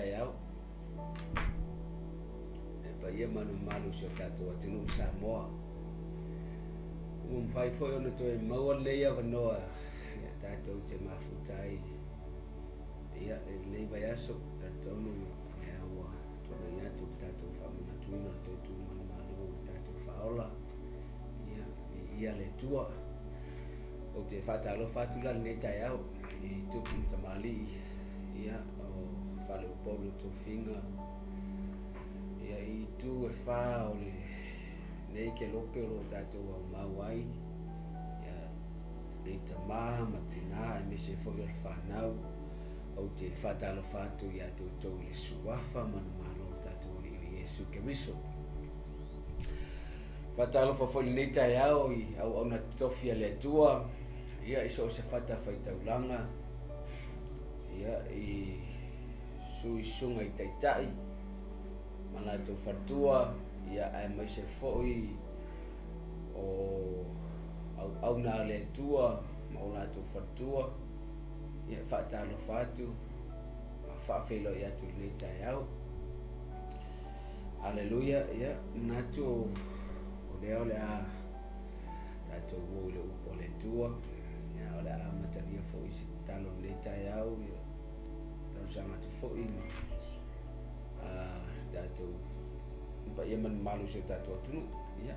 taeao le paia ma le mamalu o si o tatou atunuu Samoa. Ua mafai foi ona toe maua lenei avanoa ia tatou te mafuta ai ia i lenei vaiaso. Talitonu o lea ua tuanai atu le tatou faamanatuina o le toe tu mai le Malo o le tatou faaola. Ia, viia le Atua. Ou te faatalofa atu la lenei taeao i tupu ma tamalii, ia, o faleupolu o tofiga, ia, i itu e fā o lenei kelope o lo o tatou aumau ai, ia, i tamā ma tinā aemaise foi o le fanau. Ou te faatalofa atu iā te outou i le Suafa ma le Malo o le tatou Alii o Iesu Keriso. Faatalofa foi i lenei taeao i auauna totofi a le Atua, ia i so o se fatafaitaulaga, ia i suisuga i taitai ma latou faletua, ia aemaise foi o auauna a le Atua ma o latou faletua, ia e faatalofa atu ma faafeiloai atu i lenei taeao. Aleluia, ia manatu o lea o le a tatou o i le upu a le Atua, ia o le a amatalia foi se tatalo i lenei taeao, ia talosaga atu foi ma tatou paia ma le mamalu o si o tatou atunuu, ia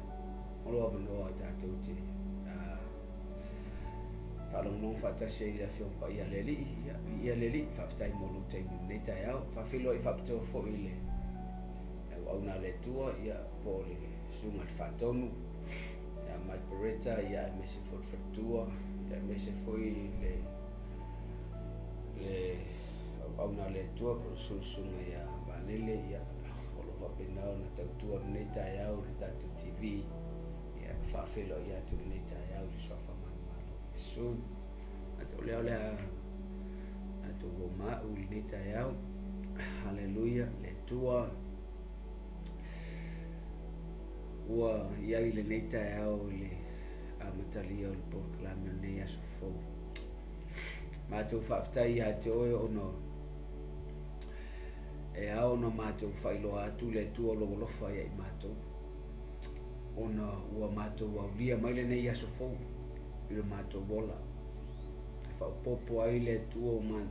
o lo avanoa tatou te faalogologo faatasi ai i le Afioga Paia a le Alii, ia viia le Alii, faafetai mo lou taimi i lenei taeao. Faafeiloai faapitoa foi i le auauna a le Atua, ia po o le susuga i le Faatonu, ia Mike Beretta, ia aemaise foi le faletua, ia aemaise foi le le auauna a le Atua po o le susuga ia Valele, ia o lo o faapena ona tautua i lenei taeao i le tatou TV. Ia, faafeiloai atu lenei taeao i le suafa manumalo o Iesu. Atonu o lea o le a tatou o ma'u i lenei taeao. Haleluia, le Atua ua i ai i lenei taeao i le amatalia o le polokalame o lenei aso fou. Matou faafetai ia te oe ona e ao ona matou faailoa atu le Atua o lou alofa ia i matou. Ona ua matou aulia mai lenei aso fou i lo matou ola. E faaopoopo ai le Atua o ma,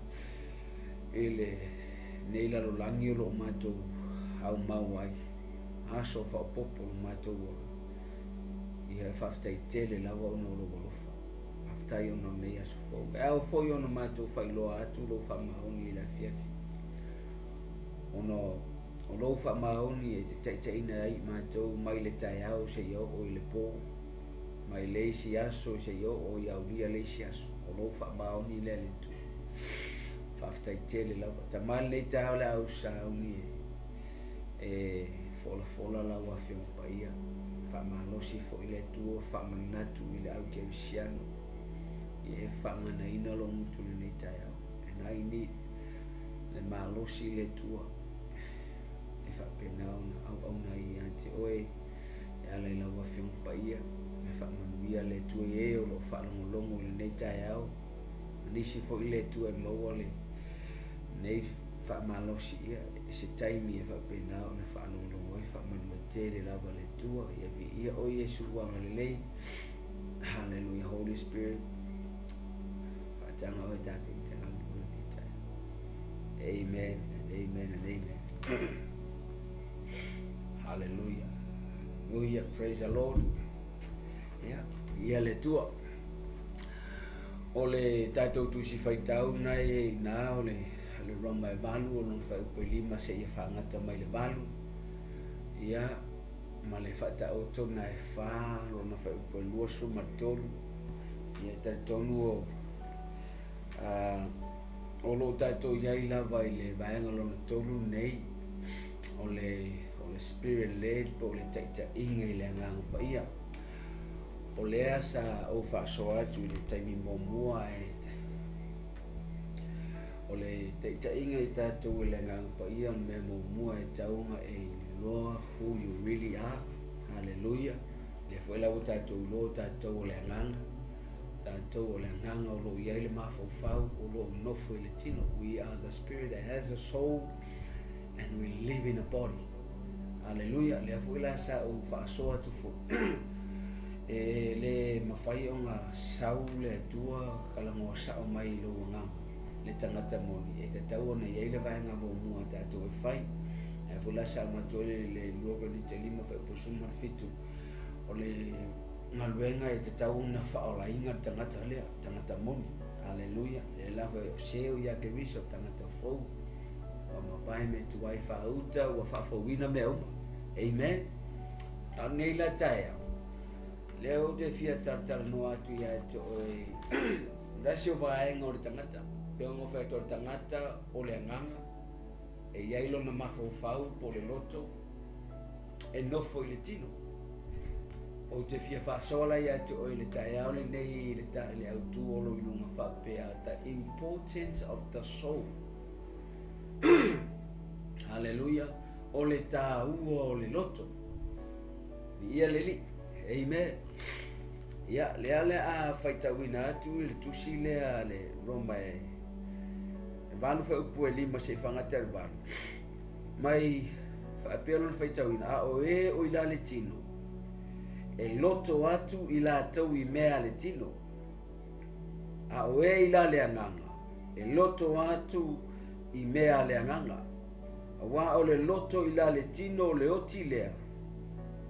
i lenei lalolagi o lo o matou aumau ai, aso faaopoopo o lo matou ola. Ia e faafetai tele lava ona o lou alofa. Faafetai ona o lenei aso fou. E ao foi ona matou faailoa atu lou faamaoni i le afiafi. Ona O lou faamaoni e te taitaiina ai i matou mai le taeao seia oo i le po, mai le isi aso seia oo i aulia le isi aso. O lou faamaoni lea le Atua. Faafetai tele lava. Tama lenei taeao le a ou sauni e, e folafola lau Afioga Paia. Faamalosi foi le Atua, faamanatu i le au kerisiano. Ia e faaganaina lou gutu i lenei taeao. And I need le malosi le Atua e faapena ona auauna ai ia te oe e ala i lau Afioga Paia. E faamanuia le Atua i e o lo o faalogologo i lenei taeao, ma nisi foi le Atua e maua lenei faamalosi ia se taimi e faapena ona faalogologo ai. Faamanuia tele lava le Atua. Ia viia oe Iesu ua agalelei. Hallelujah. Holy Spirit, faataga oe tatou te galulue lenei taeao. Amen and amen and amen. Hallelujah. Hallelujah. Praise the Lord. Yeah. Ia le Atua. O le tatou tusi faitau na e ina o le, le Roma e 8 o lona fuaiupu e 5 seia faagata mai le 8. Ia, ma le faataoto na e 4 lona fuaiupu e 23. Ia, e talitonu o, o lo o tatou i ai lava i le vaega lona tolu lenei, o le, o le spirit led po o le taitaiga i le Agaga Paia. O lea sa ou faasoa atu i le taimi muamua e o le taitaiga i tatou i le Agaga Paia, o le mea muamua e tatau ona e iloa who you really are. Hallelujah. Lea foi la ua tatou iloa o tatou o le agaga. Tatou o le agaga o lo o i ai le mafaufau o lo o nofo i le tino. We are the spirit that has the soul. And we live in a body. Aleluia. Lea foi la sa ou faasoa atu foi. E le mafai ona sau le Atua kalagoa sao mai i lou agaga le tagata moni e tatau ona i ai le vaega muamua a tatou e fai. Lea foi la sa avatu ai le le 2 Korinite 5 fuaiupu 17 o le galuega e tatau ona faaolaina le tagata lea, tagata moni. Aleluia. Lea la foi o se o ia Keriso tagata fou. Ua mavae me tuai faauta ua faafouina mea uma. Amen. A o lenei la taeao, lea ou te fia talatalanoa atu ia te oe tasi o vaega o le tagata, pe ona fai atu o le tagata o le agaga, e i ai lona mafaufau po o le loto, e nofo i le tino. Ou te fia faasoa la ia te oe i le taeao lenei i le, ta, le autu o lo i luga faapea, the importance of the soul. Hallelujah. O le tāua o le loto. Viia le Alii. Amen. Ia, lea le a faitauina atu i le tusi lea le Roma e 8 fuaiupu e 5 seia faagata i le 8. Mai faapea lona faitauina, a o e o i la le tino, e loto atu i latou i mea a le tino, a o e i la le agaga, e loto atu i mea a le agaga. Auā o le loto i la le tino o le oti lea,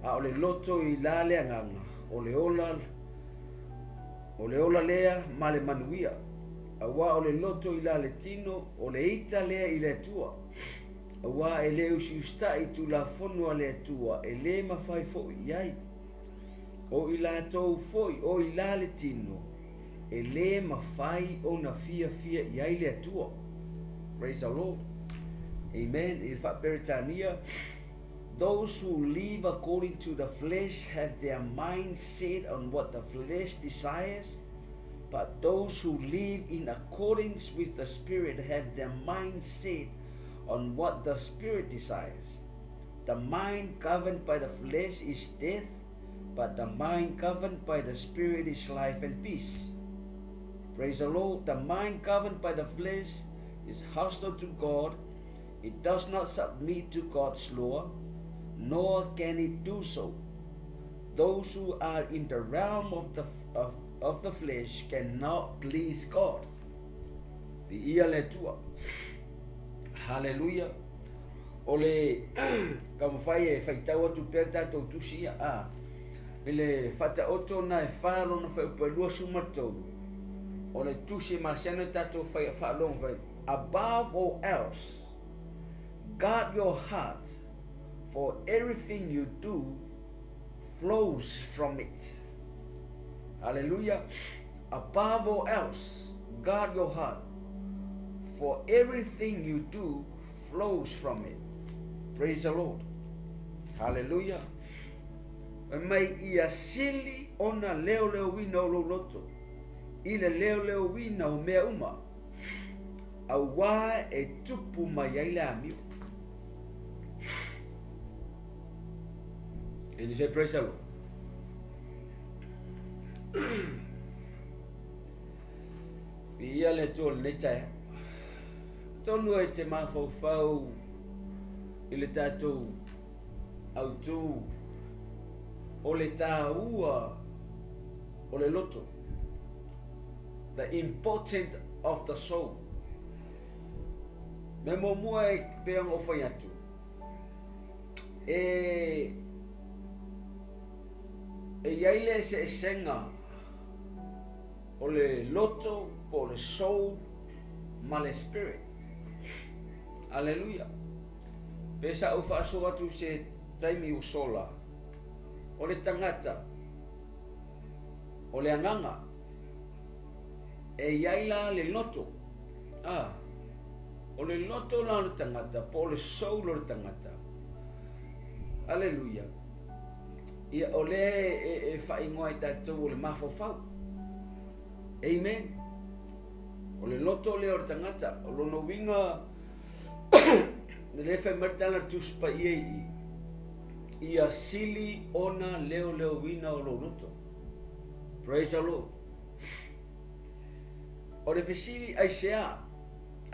a o le loto i la le agaga, o le ola, o le ola lea ma le manuia. Auā o le loto i la le tino, o le ita lea i le Atua. Auā e le usiusitaʻi i Tulafono a le Atua, e lē mafai foʻi i ai. O i latou foi o i la le tino, e lē mafai ona fiafia i ai le Atua. Praise the Lord. Amen. I le Faa-Peretania, Those who live according to the flesh have their mind set on what the flesh desires, but those who live in accordance with the Spirit have their mind set on what the Spirit desires. The mind governed by the flesh is death, but the mind governed by the Spirit is life and peace. Praise the Lord. The mind governed by the flesh is hostile to God. It does not submit to God's law, nor can it do so. Those who are in the realm of the, of, of the flesh cannot please God. Viia le Atua. Hallelujah. O le taumafai e faitau atu pea le tatou tusi ia, a, i le faataoto na e fa lona fuaiupu e 23, o le tusi e masiano e tatou fai faalogo fai, Above all else, guard your heart, for everything you do flows from it. Hallelujah. Above all else, guard your heart, for everything you do flows from it. Praise the Lord. Hallelujah. Fai mai ia sili ona leoleoina o lou loto i le leoleoina o mea uma, auā e tupu mai ai le amio. And you say, praise the Lord. Viia le Atua i lenei taeao. Tonu ai te mafaufau i le tatou autū o le tāua o le loto. The important of the soul. Mea muamua e pei ona ou fai atu, e e i ai le eseesega o le loto po o le soul ma le spirit. Aleluia. Pe sa ou faasoa atu se taimi ua sola, o le tagata, o le agaga, e i ai la le loto. Ah, o le loto la o le tagata, po o le soul o le tagata. Aleluia. Ia, o lea e, e, e faaigoa ai tatou o le mafaufau. Amen. O le loto lea o le tagata, o lona uiga, le fai mai le tala le Tusi Paia i i, ia sili ona leoleoina o lou loto. Praise the Lord. O le fesili, aisea?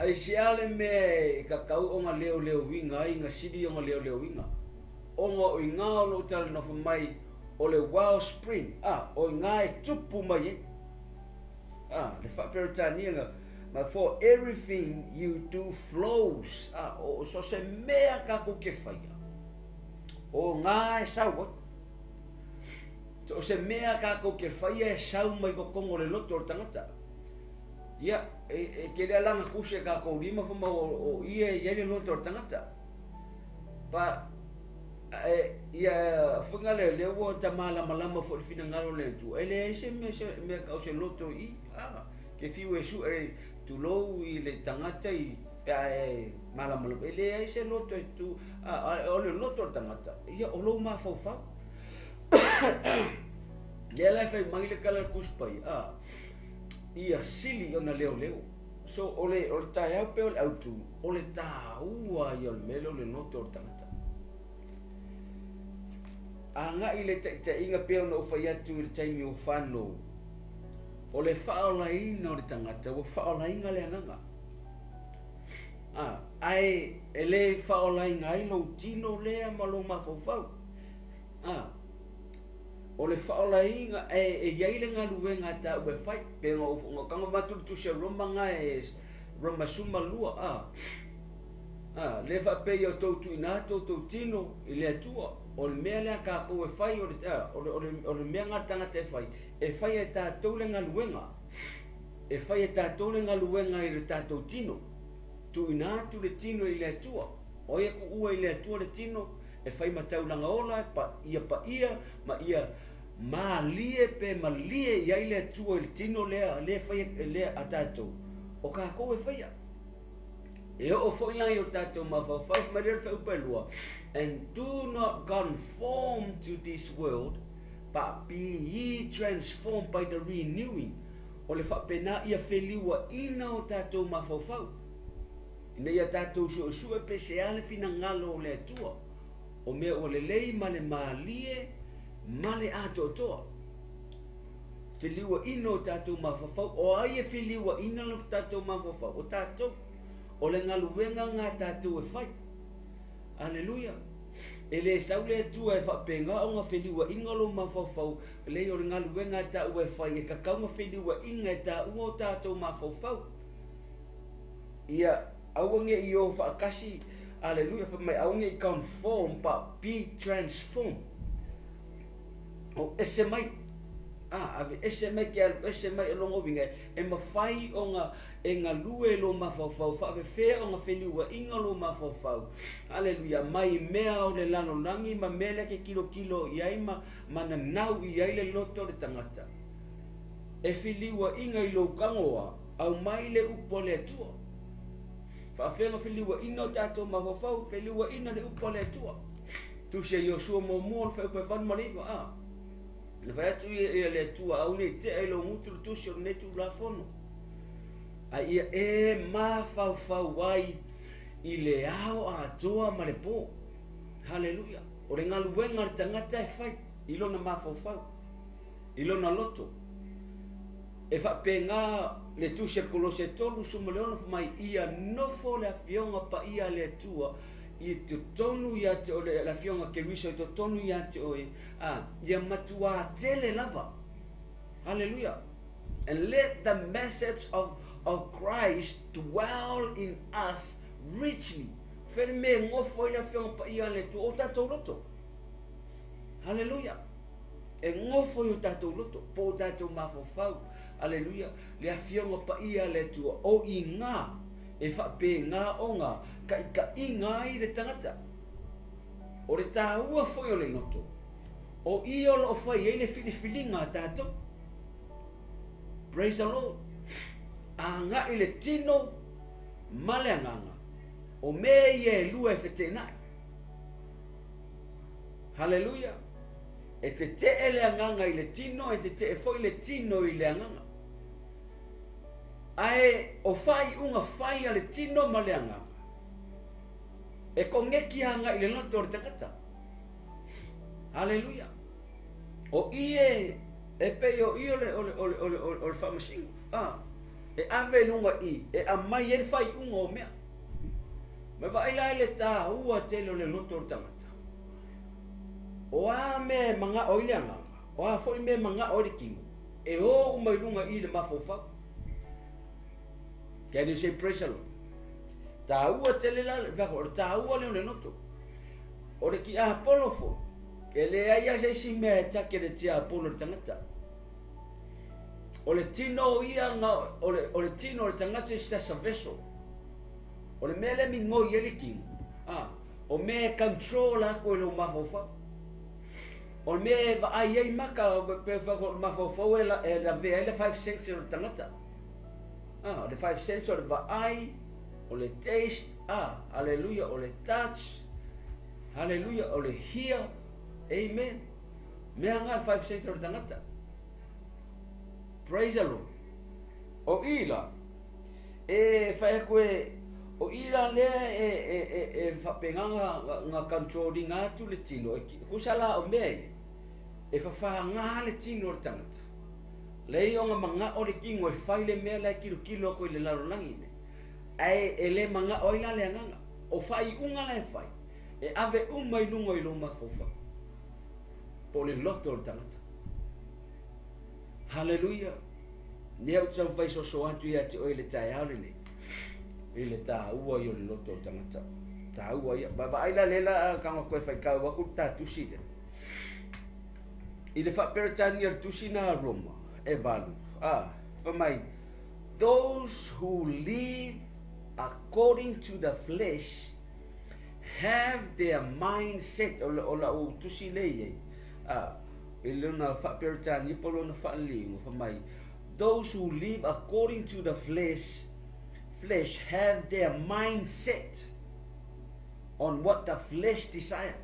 Aisea le mea e tatau ona leoleoina ai na sili ona leoleoina? Ona o i ina o lo o talanoa mai o le wellspring, a, o i ina e tupu mai ai. A, le faa-Peretania na, ma for everything you do flows, a, o so se mea tatou te faia, o ina e sau ai. So o se mea tatou te faia e sau mai totonu o le loto o le tagata. Ia, e tele lava la na tusi e tatou lima fai mai o ia e i ai le loto o le tagata. Pa, e, ia, foi na lea, lea ua ta malamalama foi i le finagalo o le Atua, e leai se mea, se mea tau se loto i i. A, ke fiu e sue, tulou i le tagata i, pe a e malamalama, e leai se loto e tu, a, o le loto o le tagata, ia, o lou mafaufau. Lea la e fai mai le tala a le Tusi Paia, a, ia sili ona leoleo. So, o le, o le taeao pe o le autu, o le tāua ia o le mea lea o le loto o le tagata. Agai i le taitaiga pei ona ou fai atu i le taimi o whānau, o le faaolaina o le tagata, ua faaolaina le agaga. A, ae e le faaolaina ai lou tino lea ma lou mafaufau. A, o le faaolaina, e, e i ai le galuega a tāua e fai, pe ona ou tago atu le tusi a Roma na e Roma 12, a, a, le faapea ia outou tuuina atu outou tino i le Atua, o le mea lea a tatou e fai, o le, o le, o le, o le mea lena a le tagata e fai, e fai e tatou le galuega, e fai e tatou le galuega i le tatou tino, tuuina atu le tino i le Atua, o ai e tuua i le Atua le tino, e fai ma taulaga ola, pa, ia paia ma ia malie pe malie i ai le Atua i le tino lea, lea e fai lea a tatou, o tatou e faia. E oo foi la i o tatou mafaufau, mai lea le fuaiupu e lua, and do not conform to this world, but be ye transformed by the renewing. O le faapena ia feliuaina o tatou mafaufau, ina ia tatou suesue pe se a le finagalo o le Atua, o mea ua lelei ma le malie ma le atoatoa. Feliuaina o tatou mafaufau, o ai e feliuaina lo tatou mafaufau? O tatou. O le galuega lena a tatou e fai. Aleluia. E le sau le Atua e faapena ona feliuaina lou mafaufau, leai o le galuega a taua e fai, e tatau ona feliuaina e taua o tatou mafaufau. Ia aua ne i o faatasi, aleluia, fai mai aua ne i conform but be transformed. O ese mai, a, ave ese mai ke alu ese mai o lona uiga e mafai ona e galue lou mafaufau, faafefea ona feliuaina lou mafaufau, aleluia, mai mea o le lalolagi ma mea lea ke kilokilo i ai ma, ma nanau i ai le loto o le tagata. E feliuaina i lou tagoa, aumai le upu a le Atua. Faafefea ona feliuaina o tatou mafaufau, feliuaina le upu a le Atua. Tusi a Iosua muamua o le fuaiupu e 8 ma le 9, a. Na fai atu ia le Atua, aua ne i tea i lou gutu le tusi o lenei Tulafono, a ia e mafaufau ai i le ao atoa ma le po. Haleluia. O le galuega a le tagata e fai i lona mafaufau, i lona loto. E faapena le tusi a Kolose 3:16 fai mai, ia nofo le afioga paia a le Atua i totonu ia te oe, le afioga Keriso i totonu ia te oe, a, ia matuā tele lava. Haleluia. And let the message of Christ dwell in us richly. Fea le mea e nofo ai le afioga paia a le Atua? O tatou loto. Haleluia. E nofo i o tatou loto, po o tatou mafaufau. Aleluia. Le afioga paia a le Atua, o i ina e faapena ona taitaiga ai le tagata. O le tāua foi o le loto, o i o lo o fai ai le filifiliga a tatou. Praise the Lord. Agai le tino ma le agaga, o mea ia e lua e feteenai. Haleluia. E tetee le agaga i le tino, e tetee foi le tino i le agaga. Ae o faaiuga fai a le tino ma le agaga, e koneki agai i le loto o le tagata. Haleluia. O i e pei o i o le, o le, o le, o le, o le faamasino. Ah. E ave i luga i i, e aumai ai le faaiuga o mea. Ma vaai la i le taua tele o le loto o le tagata. O a mea e manao ai le agaga, o a foi mea e manao ai le tino, e o uma i luga i i le mafaufau. Can you say praise the Lord? Taua tele la, o le taua lea o le loto. O le tiapolo foi, e leai lava se isi mea e take le tiapolo i le tagata. O le tino ia, o le, o le tino o le tagata is just a vessel. O le mea lea migoi ai le tino, a, o mea e control aku e lou mafaufau. O le mea e vaai ai maka, pe o le mafaufau e, la, e lavea ai le five sense o le tagata. A, o le five sense o le vaai, o le taste, a, hallelujah, o le touch, hallelujah, o le hear, amen. Mea nga le five sense o le tagata. Praise the Lord. O i la, e whai aku e, o i la lea e, e, e, e whapenga nga controlling atu le tino. E, kusa la o mea e, e whawhanga le tino o le tangata. Lei o nga manga o le kingo e whai le mea la e kilo kilo ako i le lalolangi ne. Ae e le manga o ila le anganga. O whai unga la e whai. E ave uma i lunga i lo mafaufau. Po o le loto o le tagata. Haleluia! Lea ou te taumafai soso atu ia te oe i le taeao lenei, i le taua ia o le loto o le tagata. Taua ia. Vaavaai la lea la kanga koe whaikau aku le tā tusi lea. I le whaaperetania le tusi nā Roma, e valu. Ah, whamai, those who live according to the flesh have their mind set, o, o lau tusi le iai, a, i lona faaperetania po lona faaliliuga, fai mai, those who live according to the flesh, flesh have their mind set on what the flesh desire.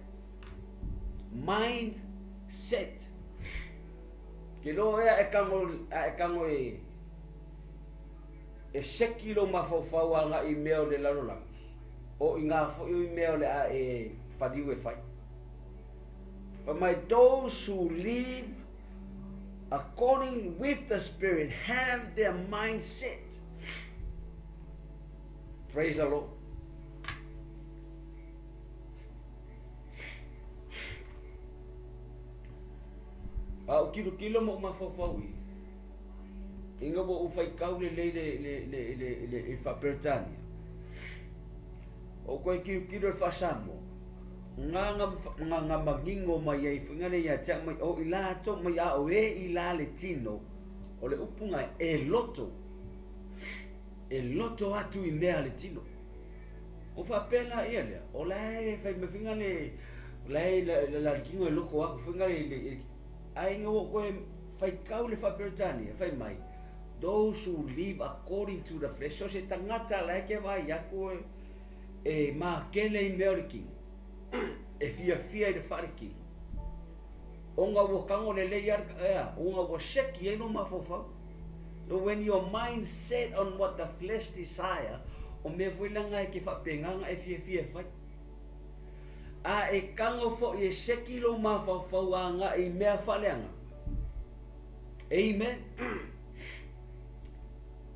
Mind set. Ke loa ea e kango, a e kango e, e seki lo mafaufau agai i mea o le lalolagi, o i ngā foi o i mea o le a e whaliu e whai. For my those who live according with the Spirit have their mind set. Praise the Lord. A o kilo kilo mo mafaufau i. Inga ua ou faitau lelei le, le, le, le, le, le faa-Peretania. O koe kilokilo le faa-Samoa, nga nga nga nga mangingo mai ai fuiga le ia te au mai o i latou mai a o e i la le tino, o le upu ga e loto, e loto atu i mea le tino. O faapea la ia lea, o la e fai mai fuiga le, o la e la, la, la le tino e loko aku fuiga le, le, ai nga ua koe faitau le faa-Peretania, fai mai, those who live according to the flesh, so se tagata la e ke vaai aku e, e makele i mea o le kino, e fiafia i le faalekino, ona ua tago lelei a, ea, ona ua seki ai lou mafaufau. So when your mind set on what the flesh desire, o mea foi langa e ke faapegaga e fiafia e fai. A e kago foi e seki lou mafaufau agai i mea faaleagaga. Amen.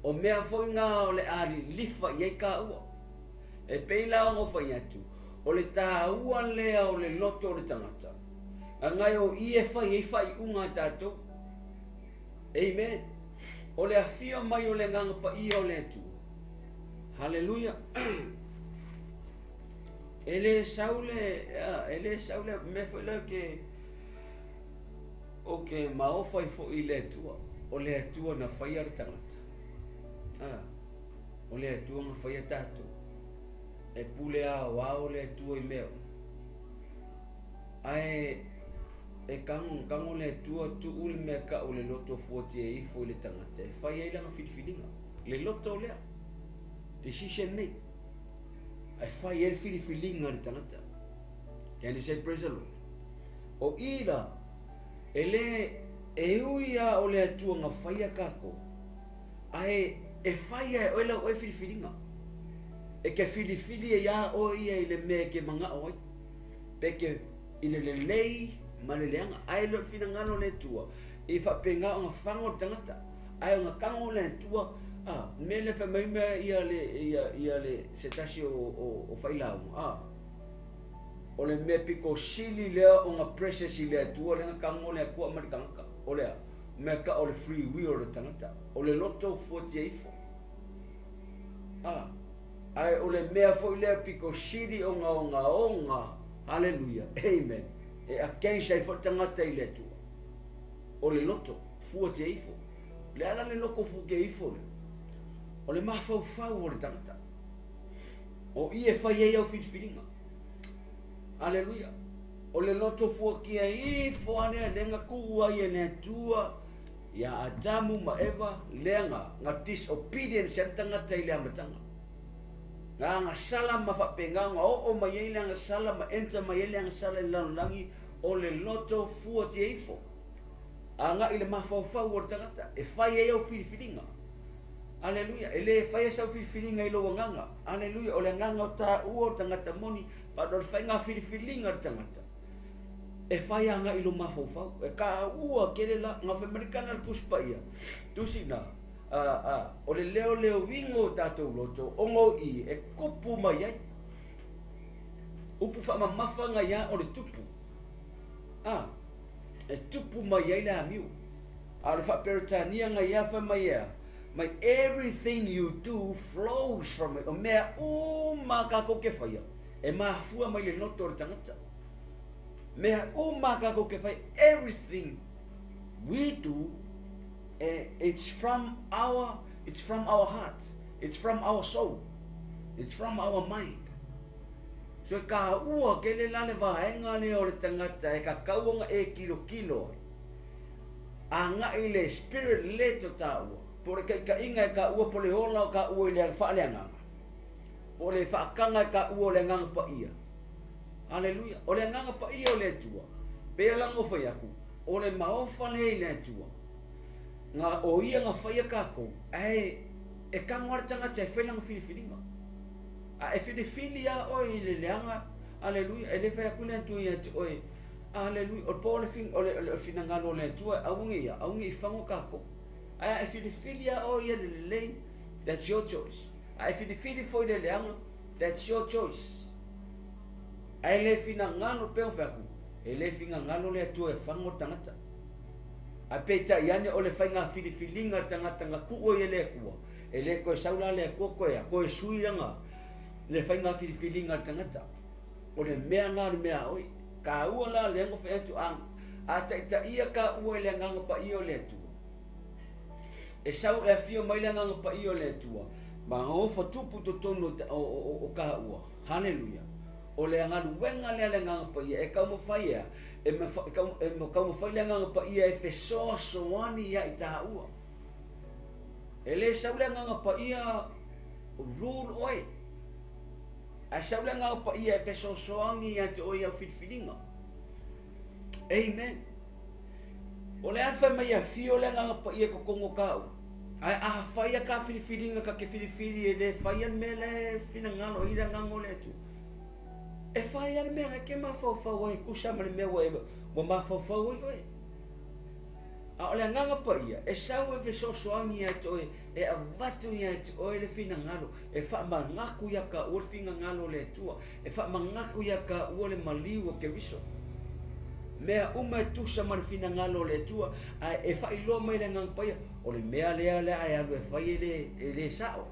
O mea foi ngā o le a lilifa i ai kāua. E pei la ona fai atu, o le tāua lea o le loto o le tagata. Ngangai o i e fai ai faaiuga a tātou. Amen. O le afio mai o le Agaga Paia o le Atua. Haleluia. E le sau le, e le sau le mea foi lea ke, o ke maofa ai foi i le Atua. O le Atua na faia le tagata. Ah, o le Atua na faia tātou. E pule aoao le Atua i mea uma. Ae e kago, kago le Atua tuu le mea kau le loto fuatia ifo i le tagata e fai ai lana filifiliga. Le loto lea. Decision make. Ae fai ai le filifiliga a le tagata. Can you say praise the Lord? O i la, e le, e ui a o le Atua na faia kākou, ae e fai a e oe lau oe filifiliga. E ke filifili e iā oe ia i le mea e ke manga'o ai. Pe ke i le lelei ma le leaga. Ae le o le finagalo o le Atua, i faapena ona faga o le tagata, ae ona tago o le Atua A, mea lea fai mai mea ia le, ia, ia le, se tasi o, o, o failauga, a, o le mea pito sili lea o ga precious i le Atua lea ga tago le Atua ma le tagata, o le a? Mea ka o le free will o le tagata, o le loto fuatia ifo. A, ae o le mea foi lea pito sili o ga ogaoga, haleluia, amen, e against ai foi le tagata i le Atua, o le loto fuatia ifo. Le ala le loko fuatia ifo lea, o le mafaufau o le tagata. O i e fai ai au filifiliga. Aleluia. O le loto fuatia ifo a lea le ga tuu ai e le Atua ia Atamu ma Eva lea ga ga disobedience ai le tagata i le amataga. Ga agasala ma faapena ona oo mai ai le agasala ma enter mai ai le agasala i le lalolagi o le loto fuatia ifo. Agai i le mafaufau o le tagata e fai ai au filifiliga. Aleluia. E le faia sau filifiliga i lou agaga. Aleluia. O le agaga o taua o le tagata moni, but o le faiga filifiliga a le tagata e fai agai i lou mafaufau. E taua tele la ga fai mai le tala a le Tusi Paia, tusi na o le leoleoina o tatou loto ona o i e tupu mai ai. Upu faamamafa na ia o le tupu. A, e tupu mai ai le amiu. A o le faa-Peretania na ia fai mai ea, mai everything you do flows from it. O mea uma kākou ke faia, e mafua mai le loto o le tagata. Mea uma kākou ke faia, everything we do, it's from our, it's from our heart, it's from our soul, it's from our mind. So e kāua kele la le vaega lea o le tagata e kakau ona e kilokilo ai. Agai le spirit led o tāua, po o le taitaiga e kāua po o le ola o kāua i le faaleagaga, po o le faakaga e kāua o le agaga paia. Aleluia. O le agaga paia o le Atua, pei la ona fai atu, o le maofa lea i le Atua, ga o ia ga faia kākou, ae e tago lava le tagata e fai lana filifiliga. A e filifili lava oe i le leaga, aleluia, e le fai atu le Atua ia te oe, aleluia, o le po o le, o le, o le finagalo o le Atua, aua ne i ia, aua ne i fago kākou. Ae a e filifili lava oe ia le lelei, that's your choice. A e filifili foi le leaga, that's your choice. Ae le finagalo, pei ona fai atu, e le finagalo le Atua e fago le tagata. Ae peitai ane o le faiga filifiliga le tagata na tuu ai e le Atua, e le toe sau la le Atua toe a, toe sui lana le faiga filifiliga le tagata. O le mea na le mea a oe. Kāua la le ona fai atu a, a taitaia kāua i le agaga paia o le Atua. E sau e afio mai le agaga paia o le Atua, ma ofa tupu totonu o, o, o, o kāua. Haleluia. O le galuega lea le agaga paia e taumafai ea, e, e, taumafai le agaga paia e fesoasoani ia i tāua. E le sau le agaga paia rule oe. Ae sau le agaga paia e fesoasoani ia te oe i au filifiliga. Amen. O le a fai mai afio le agaga paia i totonu o tāua. Ae a fai a ka filifiliga ka te filifili e le fai a le mea la e finagalo i le agaga o le Atua. E fai a le mea la e te mafaufau ai e tusa ma le mea ua e ua mafaufau ai oe. A o le agaga paia, e sau e fesoasoani ia te oe, e avatu ia te oe le finagalo, e faamanatu ia taua le finagalo o le Atua, e faamanatu ia taua le maliu o Keriso. Mea uma e tusa ma le finagalo o le Atua, ae e faailoa mai le agaga paia, o le mea lea lea e alu e fai e le, e le sao.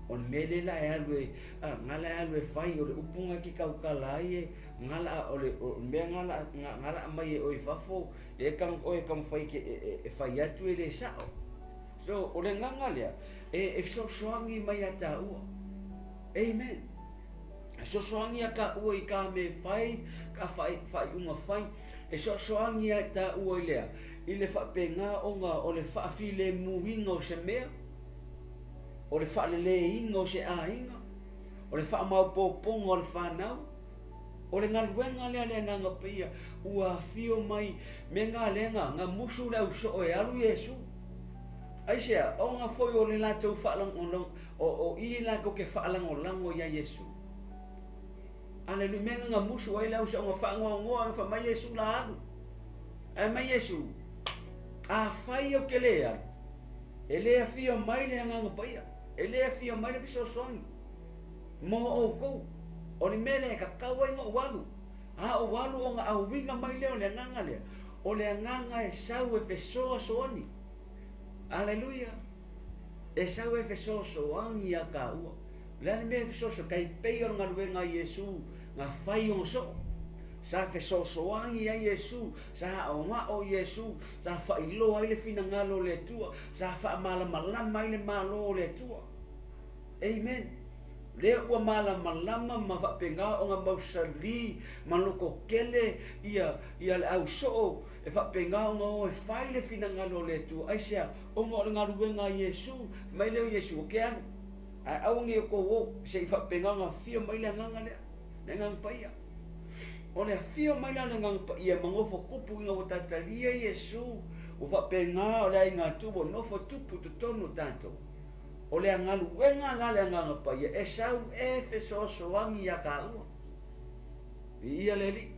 O le mea lea la e alu e, a, nga la e alu e fai, o le upu nga ke tautala ai e, nga la, o le, o le mea nga la, nga, nga la aumai e oe i fafo, e kang oe e taumafai ke, e, e, e fai atu e le sao. So, o le agaga lea, e, e fesoasoani mai ia tāua. Amen. E fesoasoani ia tāua i ka mea e fai, ka whai, whaiunga fai, e fesoasoani ia tāua i lea, i le faapena ona o le faafilemuina o se mea, o le faaleleiina o se aiga, o le faamaopoopoga o le fanau, o le galuega lea le agaga paia ua afio mai me ga lea ga ga musu le ausoo e alu Iesu. Aisea, ona foi o le latou faalagolago, o, o i latou ke faalagolago ia Iesu. Aleluia, mea ga musu ai le ausoo ga faanoanoa fa mai Iesu la alu. Ae mai Iesu, a fai au ke le alu. E lē afio mai le Agaga Paia, e lē afio mai le Fesoasoani mo ʻoukou. O le mea lea e tatau ai ona ou alu, a ou alu ona auiga mai lea o le Agaga lea, o le Agaga e sau e fesoasoani. Aleluia! E sau e fesoasoani iā kāua. O le a le mea e fesoasoani? Tai pei o le galuega a Iesu na fai ona soo. Sa fesoasoani ai Iesu, sa aoao Iesu, sa faailoa ai le finagalo o le Atua, sa faamalamalama ai le Malo o le Atua. Amen. Lea ua malamalama ma faapena ona mausali ma lototele ia ia le au soo e faapena ona o e fai le finagalo o le Atua. Aisea? Ona o le galuega a Iesu. Fai mai lea o Iesu, Ou te alu, ae aua ne i outou o, se i faapena ona afio mai le Agaga lea, le Agaga Paia. O le afio mai la o le Agaga Paia ma nofo tupu ina ua tatalia Iesu, ua faapena o le aiga atu ua nofo tupu i totonu o tatou. O le galuega la a le Agaga Paia e sau e fesoasoani iā tāua. Viia le Alii.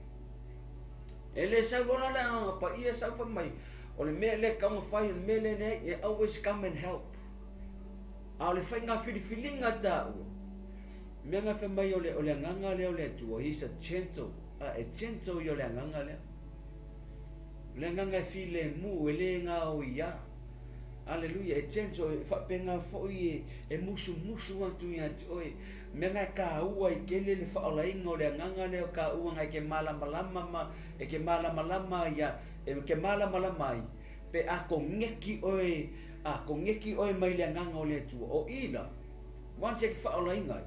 E le sau loa la le Agaga Paia sau fai mai, o le mea lea e tatau ona fai, o le mea lea e leai, e always come and help. A o le faiga filifiliga tāua, mea na fai mai o le, o le Agaga lea o le Atua, he's a gentle, a, e gentle ia o le Agaga lea. O le Agaga e filemu, e le gaoiā. Aleluia, e gentle, e faapena foi e, e musumusu atu ia te oe. Mea na e tāua ai tele le faaolaina o le Agaga lea o tāua na e ke malamalama ma, e ke malamalama ia, e ke malamalama ai, pe a koneki oe, a koneki oe mai le Agaga o le Atua. O i la, once e ke faaolaina ai,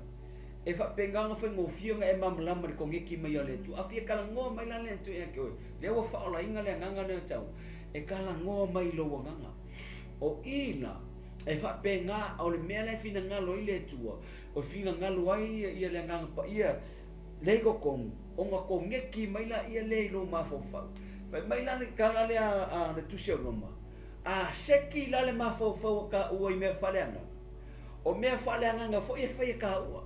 e faapena ona faigofie ona e malamalama i le koneki mai a le Atua. A fia talanoa mai la le Atua ia te oe, lea ua faaolaina le Agaga lea o tāua, e talanoa mai i lou agaga. O i la, e faapena, o le mea la e finagalo ai le Atua, o finagalo ai ia le Agaga Paia lea i totonu, ona koneki mai laia lea i lou mafaufau. Fai mai la le tala lea a le Tusi a Roma, A seki la le mafaufau o kāua i mea faaleagaga, o mea faaleagaga foi e fai e kāua.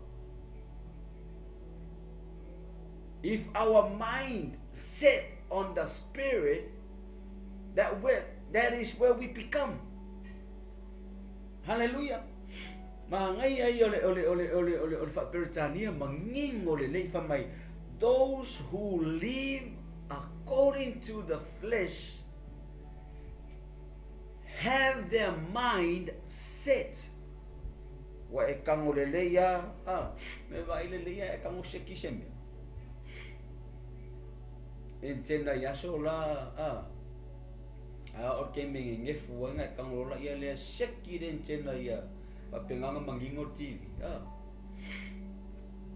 If our mind set on the spirit, that where, that is where we become. Hallelujah. Manaia ia o le, o le, o le, o le, o le, o le Faa-Peretania manino lelei fai mai, those who live according to the flesh have their mind set. Ua e kago lelei a, a, me vaai lelei a e kago seki se mea. Antenna i aso la, a, A o le taimi e gegefu ai na e tago loa laia lea seki le antenna ia faapena ona manino le TV. A.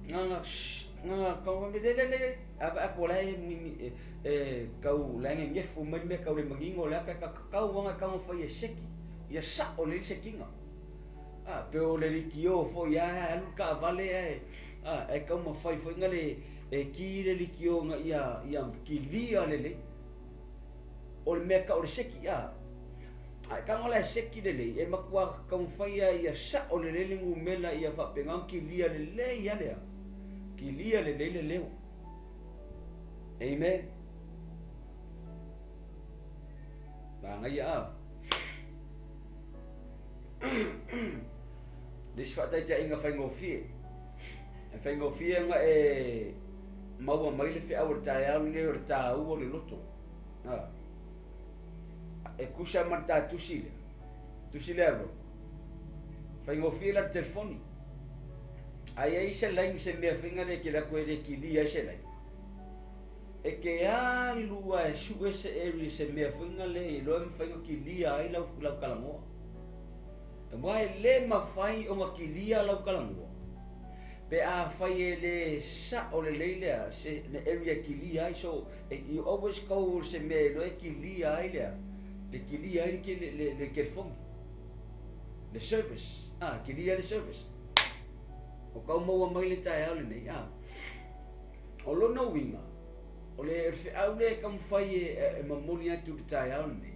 Na na na na tau le le le a vaai atu o la e e tau la e gegefu mai le mea tau le manino le ata e tatau ona e tago fai e seki ia sa'o lelei le sekiga. A pe o le likio foi a e alu le taavale ae a e taumafai foi na le e ki le likio ina ia ia kilia lelei. O le mea tau o le seki, a. A e tago la e seki lelei, e matua taumafai a ia sa'o lelei le numera ia faapena ona kilia lelei a lea. Kilia lelei le leo. Amen. Manaia a. Le isi faataitaiga faigofie. E faigofie ona e maua mai le feau o le taeao lenei o le tāua o le loto. A. E tusa ma le tā tusi lea. Tusi lea Roma. Faigofie la le telefoni. A i ai se laini se mea faiga lea e kele atu e le kilia ai se laini. E ke alu a e sue se area se mea faiga lea i loa e mafai ona kilia ai lau, lau talanoa. Aua e le mafai ona kilia lau talanoa pe afai e le sa'o lelei lea se le area e kilia ai so you always go se mea e iloa e kilia ai lea le kilia ai le le le telefoni le service ah kilia le service o kau maua mai le taeao lenei ah o lona uiga o le feau lea e taumafai e, e momoli atu i le taeao lenei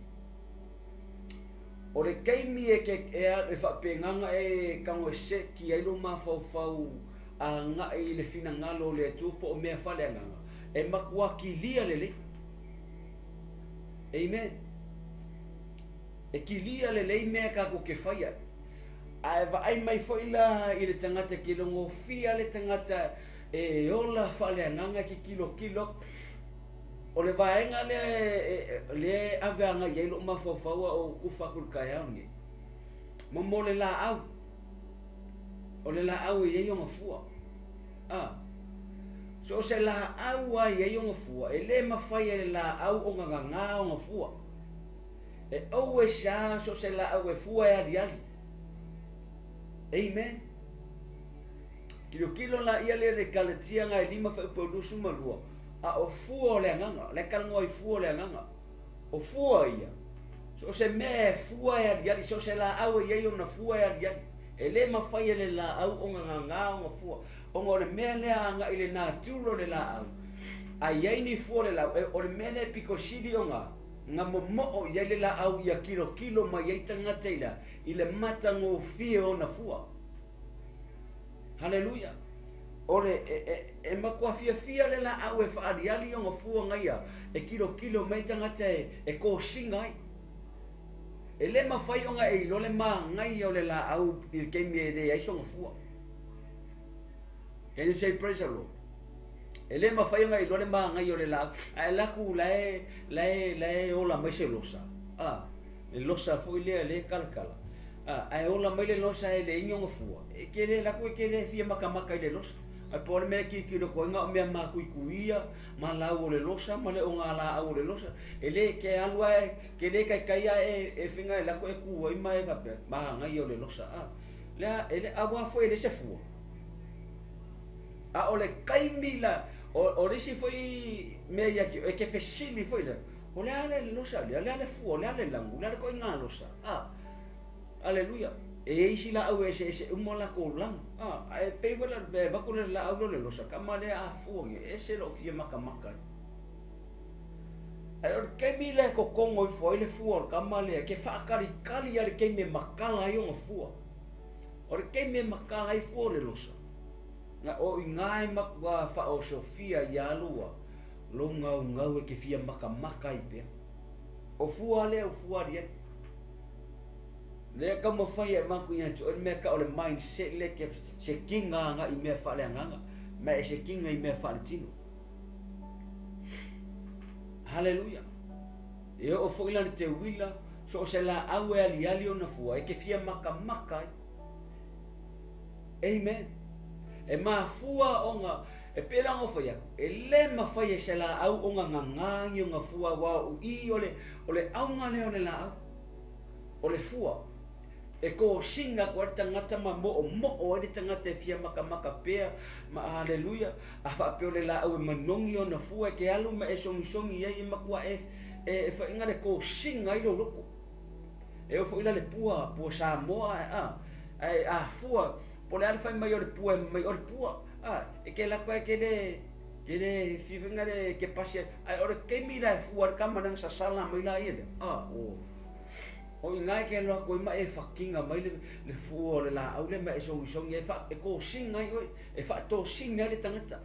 O le taimi e ke e alu e faapenaga e tago e seki ai lou mafaufau agai i le finagalo o le Atua po o mea faaleagaga, e matua kilia lelei. Amen. E kilia lelei mea tatou te faia. Ae vaai mai foi la i le tagata kilogofia le tagata e ola faaleagaga e tilotilo atu. O le vaega lea lea e ave agai i ai lou mafaufau a o ou tufa atu i le taeao lenei, mo mo le laau. O le laau e i ai ona fua. A. So o se laau lava e i ai ona fua, e le mafai e le laau ona gagā ona fua. E always lava so o se laau e fua e aliali. Amen. Tilotilo laia lea i le Galatia na e 5 fuaiupu 22, a o fua o le agaga, la e talanoa i fua o le agaga. O fua ia, so o se mea e fua e aliali, so o se laau e i ai ona fua e aliali. E le mafai e le laau ona gagā ona fua, ona o le mea lea agai i le nature o le laau. A i ai ni fua o le laau, o le mea lea e pito sili ona na momoo i ai le laau ia tilotilo mai ai tagata i le a? I le matagofie o ona fua. Haleluia! O le, e, e, e matua fiafia le laau e faaaliali ona fua na ia e tilotilo mai tagata e, e kosina ai. E le mafai ona e iloa le manaia o le laau i le taimi e leai sona fua. Can you say praise the Lord? E le mafai ona e iloa le manaia o le laau. Ae alu atu la e, la e, la e ola mai se losa. Ah, le losa foi lea le kalakala. Ah, ae ola mai le losa e leai ni ona fua. E ke le alu atu e ke le fia makamaka i le losa. Ae po o le mea e tilotilo atu ai na o mea makuikuia ma lau o le losa ma le ogalaau o le losa. E le ke alu ae ke le taitai ae e faiga e alu atu e tu ai ma e faapea, manaia o le losa. Ah, lea e le aua foi e leai se fua. A o le taimi la, o le isi foi mea ia te oe, e te fesili foi lea, o le a le losa lea, o le a le fua, o le a le lagu, o le a le ituaiga losa? A, aleluia. E i ai isi laau e eseese uma o latou lagu. A, ae pei foi la, e avatu le laau lea o le losa, tama lea a fua nei, e ese lou fia makamaka ai. Ae o le taimi lea e totogo ifo ai le fua o le tama lea, e te faatalitali lava i le taimi e matala ai ona fua. O le taimi e matala ai fua o le losa, na o i ina e matua faaosofia ia lua lou gaugau e te fia makamaka ai pea. O fua lea o fua aliali. Lea taumafai e avatu ia te oe le mea tau o le mindset lea e te sekiga agai i mea faaleagaga, ma e sekiga i mea faaletino. Haleluia! E oo foi la le teuila, so o se laau e aliali ona fua, e te fia makamaka ai. Amen. E mafua ona, e pei la ona fai atu, e le mafai e se laau ona gagā ni ona fua aua o i o le, o le auga lea o le laau, o le fua. E kosina atu ai le tagata ma moomoo ai le tagata e fia makamaka pea, ma haleluia, a faapea o le laau e manogi ona fua e te alu ma e sogisogi ai e matua e, e, e faiga le kosina ai lou loto. E oo foi la le pua, pua Samoa a, ae a fua, po o le a le fai mai o le pua e mai o le pua, a, e ke alu atu e ke le, ke le fia faiga le ke pasi ai, ae o le taimi la e fua ai le tama lea ona sasala mai laia lea, a, o, o i ina e ke alu atu ai ma e fakina mai le, le fua o le laau lea ma e sogisogi ai, fa, e kosina ai oe, e faatosina ai le tagata.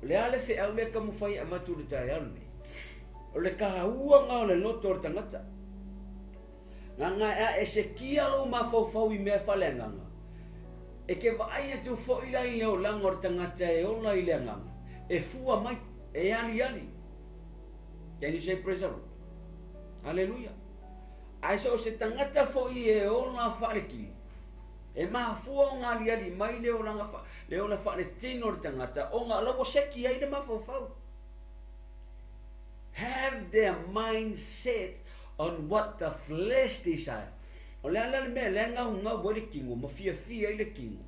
O le a le feau lea e taumafai e avatu i le taeao lenei? O le taua lena o le loto o le tagata. Gagae a e sekia lou mafaufau i mea faaleagaga, e te vaai atu foi la i le olaga o le tagata e ola i le agaga, e fua mai, e aliali. Can you say praise the Lord? Hallelujah. Ae so o se tagata foi e ola faaletino, e mafua ona aliali mai le olaga fa, le ola faaletino o le tagata, ona o la ua seki ai le mafaufau. Have their mind set on what the flesh desire. O le a la le mea lea e gaugau ai le tino ma fiafia ai le tino?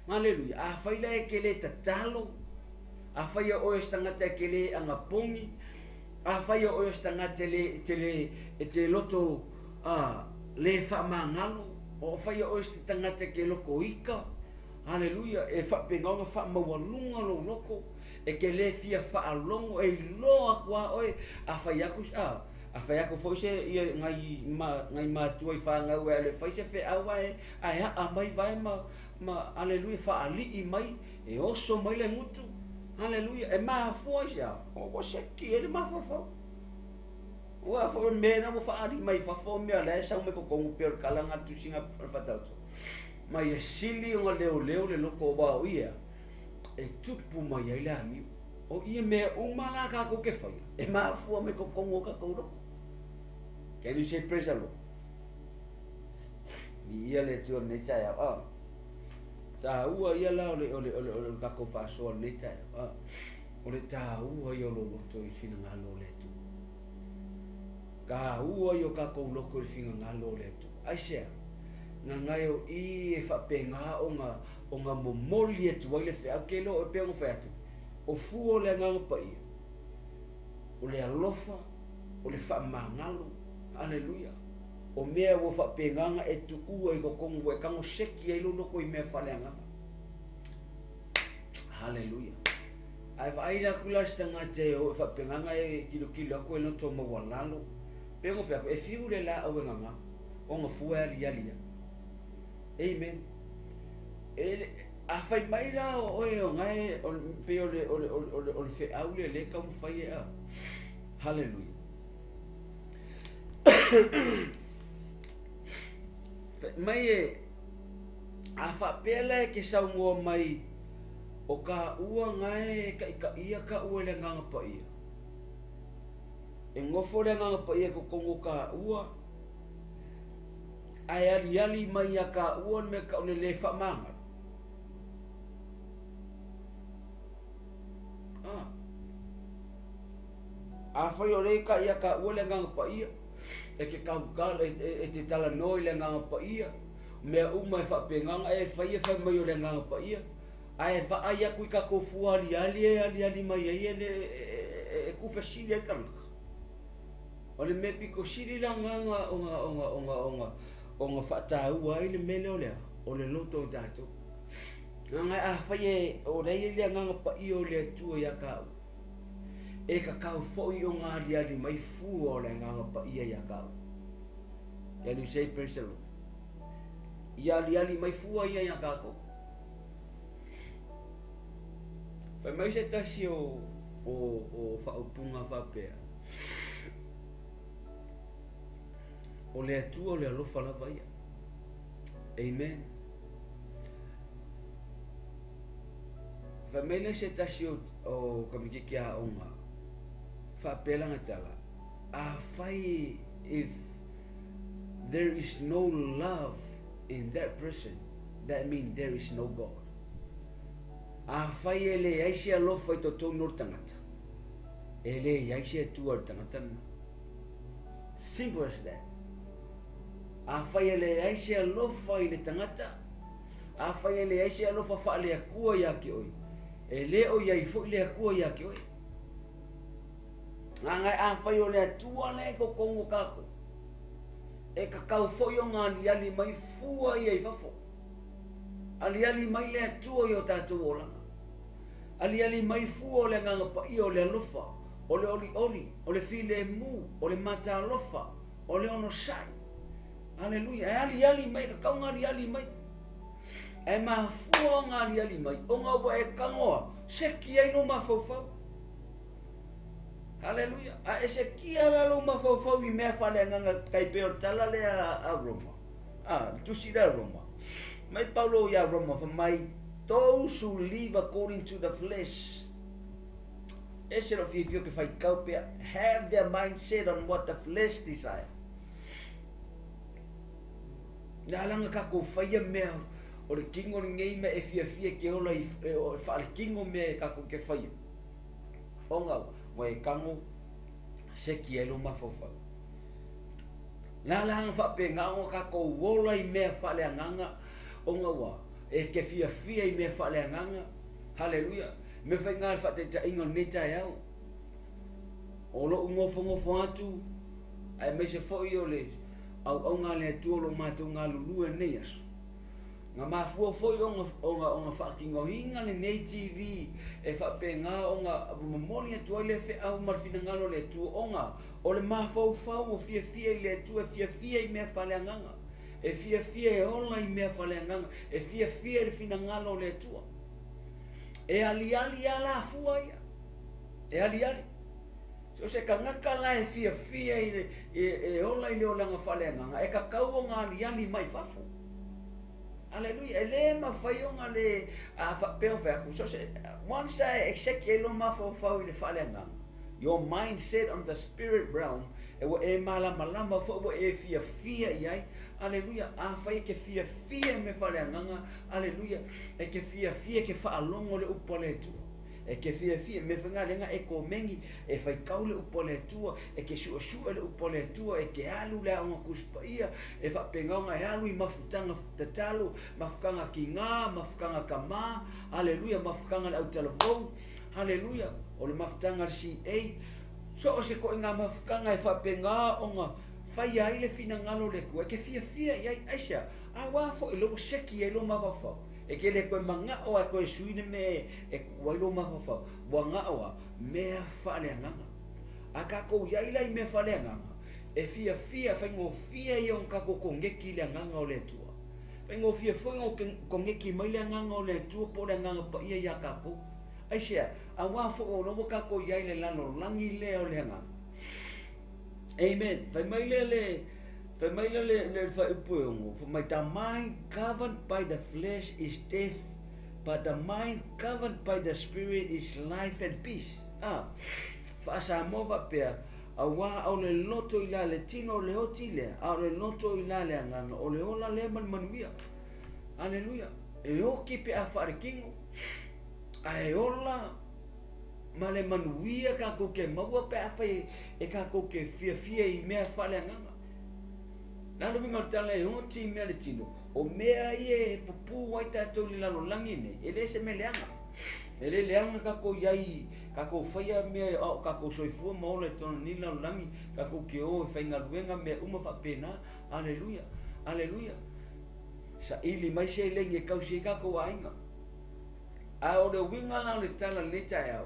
Haleluia. Afai la e te le tatalo, afai e oe o se tagata e te le anapogi, afai e oe o se tagata e le, te le, e te loto a, le faamagalo, o afai e oe o se tagata e te loto ika, haleluia, e faapena ona faamaualuga lou loto, E te le fia faalogo e iloa atu a oe a fai atu a a fai atu foi se ia ngai ma ngai matua i fanau e ale fai se feau ae ae aa mai vae ma ma aleluia faalii mai e oso mai le gutu aleluia e mafua i se a o ua seki ai le mafaufau. Aua foi o mea na ua faaali mai fafo o mea la e sau mai totonu pei o le tala lena a le tusiga a le Faatauto. Ma ia sili ona leoleo le loto aua o ia e tupu mai ai le amio. O ia mea uma la tatou te faia, e mafua mai totonu o tatou loto. Can you say praise the Lord? Viia le Atua i lenei taeao. Ah. Taua ia la o le, o le, o le, o le tatou faasoa i lenei taeao. Ah. O le taua ia o lou loto i le finagalo o le Atua. Taua ia o tatou loto i le finagalo o le Atua. Aisea? Gagae o i e faapena ona, ona momoli atu ai le feau. Ke iloa oe pei ona fai atu, o fua o le Agaga Paia, o le alofa, o le faamagalo, aleluia, o mea ua faapena ona e tuua i totonu ua e tago seki ai lou loto i mea faaleagaga. Haleluia. Ae vaai la atu la se tagata e o e faapena ona e tilotilo atu e loto maualalo, pei ona fai atu, e fiu le laau e gaga, ona fua e aliali ai. Amen. E, a fai mai la o oe o gae, o, pei o le, o le, o le, o le feau lea lea e taumafai e a. Haleluia. Fai mai e, a faapea la e ke saunoa mai o ka ua gae e kaʻikaʻia ka ua i le Agaga Paia. E nofo le Agaga Paia i totonu o ka ua, ae aliali mai iā ka ua le mea tau le lē faamagalo. Ah. Afai o lea e kai iā ka ua le Agaga Paia, e te tautala, e, e, e te talanoa i le Agaga Paia, mea uma e faapena ona e faia fai mai o le Agaga Paia, ae vaai atu i tatou fua aliali e aliali mai ai e, e, e, e tuufesili ai le tagata. O le mea pito sili la lena ona, ona, ona, ona, ona faataua ai le mea lea o le a? O le loto o tatou. Leaga afai e, o lea e i ai le Agaga Paia o le Atua ia taua, e tatau foi ona aliali mai fua o le Agaga Paia ia taua. Can you say praise the Lord? Ia aliali mai fua ia ia tatou. Fai mai se tasi o, o, o faaupuga faapea, o le Atua o le alofa lava ia. Amen. Fai mai lea se tasi o, o kamititi aoga, faapea lana tala, afai if there is no love in that person, that mean there is no God. Afai e leai se alofa i totonu o le tagata, e leai se Atua i le tagata lena. Simple as that. Afai e leai se alofa i le tagata, afai e leai se alofa faale-Atua ia te oe, e le o i ai foi le Atua ia te oe. Leaga afai o le Atua lea i totonu o tatou, e tatau foi ona aliali mai fua ia i fafo. Aliali mai le Atua i o tatou olaga. Aliali mai fua o le Agaga Paia, o le alofa, o le olioli, o le filemu, o le matalofa, o le onosai. Aleluia. E aliali mai, e tatau ona aliali mai. E mafua ona aliali mai, ona ua e tagoa, seki ai lou mafaufau. Haleluia. A e sekia la lou mafaufau i mea faaleagaga tai pei o le tala lea a Roma. A, le tusi lea a Roma. Mai Paulo iā Roma, fai mai, Those who live according to the flesh, ese lou fiafia ou te faitau pea, have their mind set on what the flesh desire. Le ala na tatou faia mea o le kino lenei mea e fiafia e te ola i e, faalekino mea e tatou te faia. Ona ua e tago seki ai lou mafaufau. Le ala na faapena ona tatou ola i mea faaleagaga ona ua e te fiafia i mea faaleagaga. Haleluia. Mea faiga le faataitaiga o lenei taeao. O lou nofonofo atu aemaise foi o le auauna a le Atua o lo matou galulue i lenei aso. Na mafua foi ona, ona, ona faatinoina lenei TV e faapena ona momoli atu ai le feau ma le finagalo o le Atua ona o le mafaufau o fiafia i le Atua, e fiafia i mea faaleagaga, e fiafia e ola i mea faaleagaga, e fiafia i le finagalo o le Atua. E aliali lava la fua ia, e aliali. So se tagata la e fiafia i le, e ola i le olaga faaleagaga, e tatau ona aliali mai fafo. Aleluia. E lē mafai ona le a faapea ona fai atu. So se, once a e seki ai lou mafaufau i le faaleagaga, your mindset on the spirit realm, e ua e malamalama foi ua e fiafia i ai. Aleluia. Afai e te fiafia i mea faaleagaga, aleluia, e te fiafia e te faalogo le upu a le Atua. E te fiafia, mea faigaluega e komeni, e faitau le upu a le Atua, e te suesue le upu a le Atua, e te alu le aoga Tusi Paia, e faapena ona e alu i mafutaga tatalo, mafutaga tina, mafutaga tama, aleluia, mafutaga le autalavou, aleluia, o le mafutaga a le CA, so o se ituaiga mafutaga e faapena ona faia ai le finagalo o le Atua, e te fiafia i ai, aisea? Aua foi o lea ua seki ai lou mafaufau. E te le toe manao lava e toe sui le mea e tuu ai lou mafaufau, ua nao lava mea faaleagaga. A tatou i ai la i mea faaleagaga, e fiafia, faigofie ia ona tatou koneki i le agaga o le Atua. Faigofie foi ona koneki mai le agaga o le Atua po o le Agaga Paia ia tatou. Aisea? Aua foi o lea ua tatou i ai i le lalolagi lea o le agaga. Amen. Fai mai lea le Fai mai lea le, le fuaiupu e 6, fai mai, the mind governed by the flesh is death, but the mind governed by the spirit is life and peace. Ah, faa-Samoa faapea, auā o le loto i la le tino o le oti lea, a o le loto i la le agaga, o le ola lea ma le manuia. Aleluia. E oti pe a faaletino, ae ola ma le manuia tatou te maua pe afai e tatou te fiafia i mea faaleagaga. O le a le uiga o le tala e oti i mea le tino? O mea ia e pupū ai tatou i le lalolagi nei, e le se mea leaga. E le leaga tatou i ai, tatou faia mea a o tatou soifua ma ola i totonu o lenei lalolagi, tatou te o e faigaluega mea uma faapena. Aleluia! Aleluia! Saili mai seleni e tausi ai tatou aiga. A o le uiga la o le tala i lenei taeao,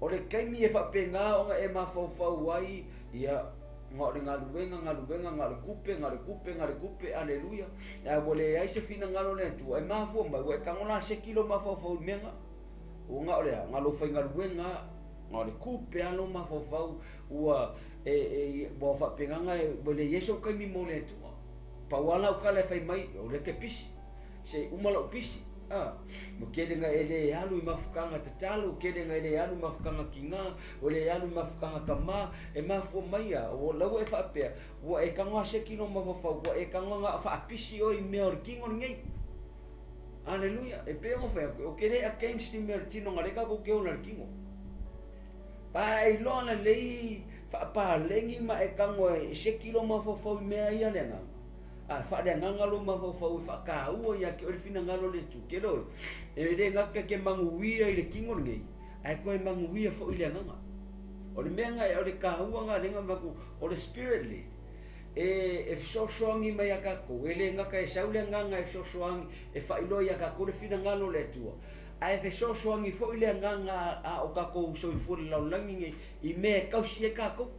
o le taimi e faapena ona e mafaufau ai, ia, na o le galuega, galuega, na o le tupe, na o le tupe, na o le tupe, aleluia, ae ua leai se finagalo o le Atua, e mafua mai, ua e tago la seki lou mafaufau i mea na. Ua na o le a? Na o lou faigaluega lava, na o le tupe lava lou mafaufau, ua, e, e, ua faapena ona e, ua leai sou taimi mo le Atua. Pau lava lau tala e fai mai, o lea e te pisi. Se i uma lou pisi, a, ua tele na e le alu i mafutaga tatalo, ua tele na e le alu i mafutaga tina, ua le alu i mafutaga tama, e mafua mai a, o la ua e faapea, ua e tago a seki lou mafaufau, ua e tago na faapisi oe i mea o le tino lenei. Aleluia. E pei ona fai atu, ou te le against i mea o le tino, na lea tatou te ola i le tino. Pa e iloa lelei faapaleni ma e tago e seki lou mafaufau i mea ia le agaga. A faaleagaga lou mafaufau e faataua ia te oe le finagalo o le Atua, ke loe, e le gata e te manuia i le tino lenei, ae toe manuia foi i le agaga. O le mea na, o le taua na lea na avatu, o le spirit led, e, e fesoasoani mai ia tatou, e le gata e sau le agaga e fesoasoani, e faailoa ia tatou le finagalo o le Atua, ae fesoasoani foi le agaga a o tatou soifua i le lalolagi nei, i mea e tausi ai tatou.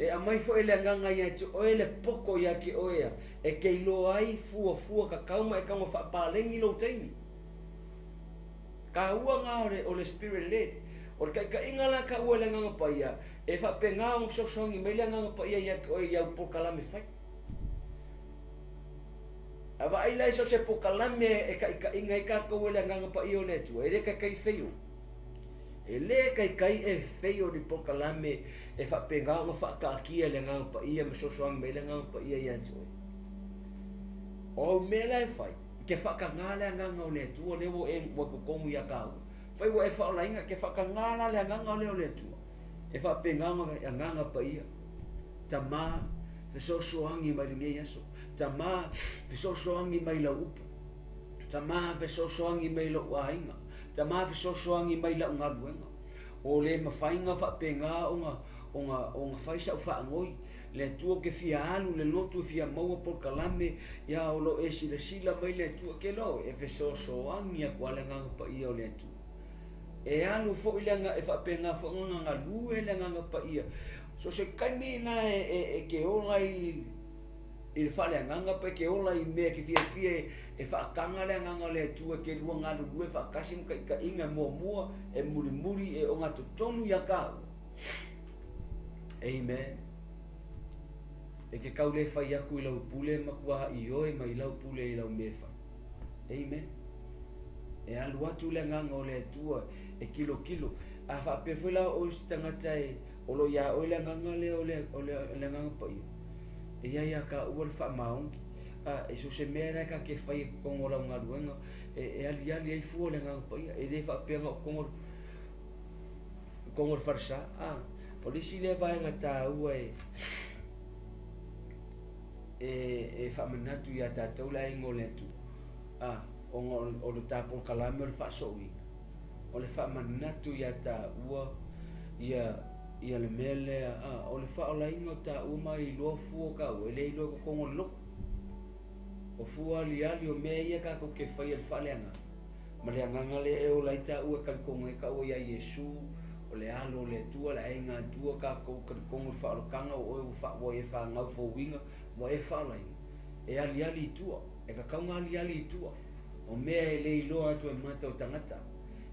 E aumai foi e le Agaga ia te oe le poto ia te oe e te iloa ai fuafua tatau ma e tago faapaleni lou taimi. Taua na o le, o le spirit led. O le taitaiga la taua e le Agaga Paia, e faapena ona fesoasoani mai le Agaga Paia ia te oe i au polokalame fai. A vaai la i so o se polokalame e taitaiga ai tatou e le Agaga Paia o le Atua, e le taitai feio. E le taitai e feio ni polokalame e faapena ona faataatia e le Agaga Paia ma fesoasoani mai ai le Agaga Paia ia te oe. O au mea la e fai, e te faatagā le Agaga o le Atua lea ua e ua totonu ia tāua. Fai ua e faaolaina, e te faatagā la le Agaga lea o le Atua. E faapena ona Agaga Paia, Tamā, fesoasoani mai lenei aso. Tamā, fesoasoani mai lau upu. Tamā, fesoasoani mai lou aiga. Tamā, fesoasoani mai lau galuega. O le mafai na faapena ona, ona, ona fai sa'u faanoi. Le Atua ou te fia alu i le lotu e fia maua polokalame, ia o lo o e silasila mai le Atua, ke lo e fesoasoani atu lava le Agaga Paia o le Atua. E alu foi le aga, e faapena foi ona galue le Agaga Paia. So se taimi lena e, e, e te ola ai I le faaleagaga pe ke ola i mea ke fiafia e faakaga le agaga o le Atua e ke lua galulue faatasi ma taitaiga e muamua e mulimuli e ogatotonu iā kāua. Amen. E ke kau le fai aku i lau pule matua ioe mai lau pule i lau mea fai. Amen. E alu atu le agaga o le Atua e kilokilo. A faapea foi la o se tagata e o lo o iā oe le agaga lea o le, o le, o le agaga paia. E i ai iā kāua le faamaoni. A, e so o se mea la e ka te fai e totonu o lau galuega, e, e aliali ai fua o le agaga paia. E le faapea na o totonu totonu o le falesa. A, o le isi lea vaega taua e, e, e faamanatu iā tatou le aiga o le Atua. A, ona o le ta polokalame o le faasooina, o le faamanatu iā tāua ia ia le mea lea, a, o le faaolaina o tāua ma iloa fua o kāua, e le iloa i totonu o le lotu. O fua aliali o mea ia kātou te faia i le faaleagaga, ma le agaga lea e ola ai tāua e talitonu ai kāua iā Iesu, o le Alo o le Atua, le Aiga Atua, kātou talitonu i le faaolataga o oe ua fa, ua e fanau fouina, ua e faaolaina, e aliali i tua. E tatau ona aliali i tua. O mea e le iloa atu e mata o tagata,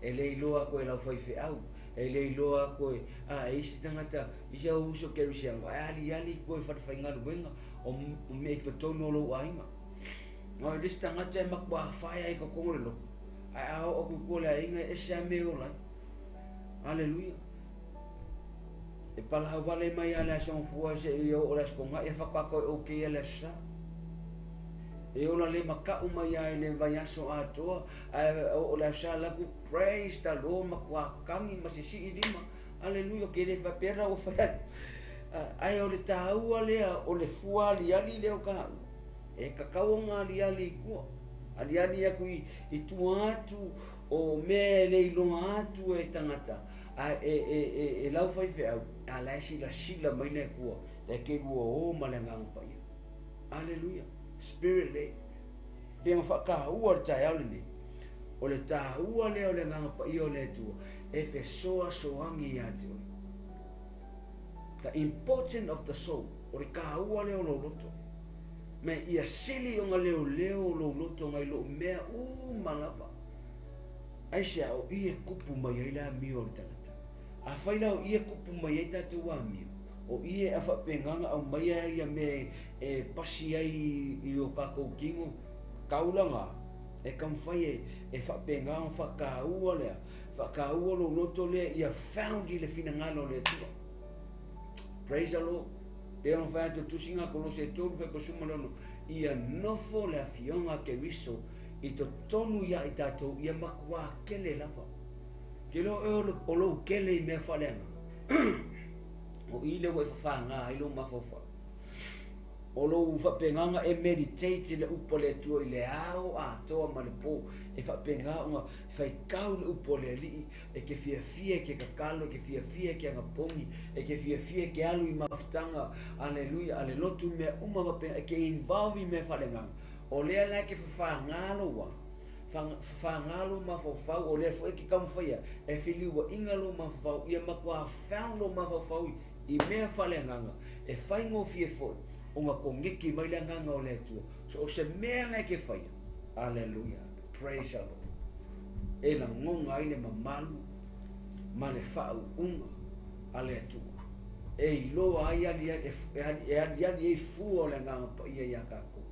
e le iloa atu e lau faifeau, e le iloa atu e, a, e isi tagata, isi au uso kerisiano, ae aliali i tua i falefaigaluega o, o mea i totonu o lou aiga. Na o le isi tagata e matua fae ai i totonu o le lotu, ae a oo atu i tua o le aiga, e ese lava mea e ola ai. Aleluia. E palahau wale mai a le aso gafua seia oo le aso Togaʻi ae faatoa toe okay ia le aso Sa. E ola le makaʻu mai a i le vaiaso atoa ae oo le aso Sa alu atu praise the Lord matua kagi ma sisii lima. Aleluia ou te le faapea la ua fai atu. Ae o le taua lea o le fua aliali lea o taua. E tatau ona aliali i tua. Aliali atu i, i tua atu o mea e le iloa atu e tagata. Ae e, e, e, e lau faifeau, a la e silasila mai le Atua, la e ke lua o ma le Agaga Paia. Aleluia. Spirit led. Pei ona faataua le taeao lenei, o le taua lea o le Agaga Paia o le Atua, e fesoasoani ia te oe. The important of the soul, o le taua lea o lou loto. Me ia sili ona leoleo o lou loto nai lou mea uma lava. Aisea o i e kupu mai ai le amio o le tagata? Afai la o i e kupu mai ai tatou amio, o i e faapena ona aumaia ai ia mea e pasi ai i o tatou kino, taulaga, e taumafai e, e faapena ona faataua lea, faataua lou loto lea ia found i le finagalo o le Atua. Praise the Lord. Pei ona fai atu tusiga Kolose 3 16, ia nofo le afioga a Keriso i totonu iā i tatou ia matua kele lava. Ke iloa oe o lou kele i mea faaleagaga. O i lea ua e fafāgā ai lou mafaufau. O lou faapena ona e meditate i le upu a le Atua i le ao atoa ma le pō, e faapena ona faitau le upu a le Alii, e ke fiafia e ke tatalo, e ke fiafia e ke anapogi, e ke fiafia e ke alu i mafutaga, aleluia, a le lotu mea uma faapena, e ke involve i mea faaleagaga. O lea la e ke fafāgā lou aga, fafāgā lou mafaufau, o lea foi e ke taumafaia e feliuaʻiga lou mafaufau, ia matua found lou mafaufau i mea faaleagaga, e faigofie foi ona koneki mai le agaga o le Atua. So o se mea la e ke faia, aleluia, praise the Lord, e lagona ai le mamalu ma le faauuga a le Atua, e iloa ai aliali, e aliali ai fua o le Agaga Paia iā tatou.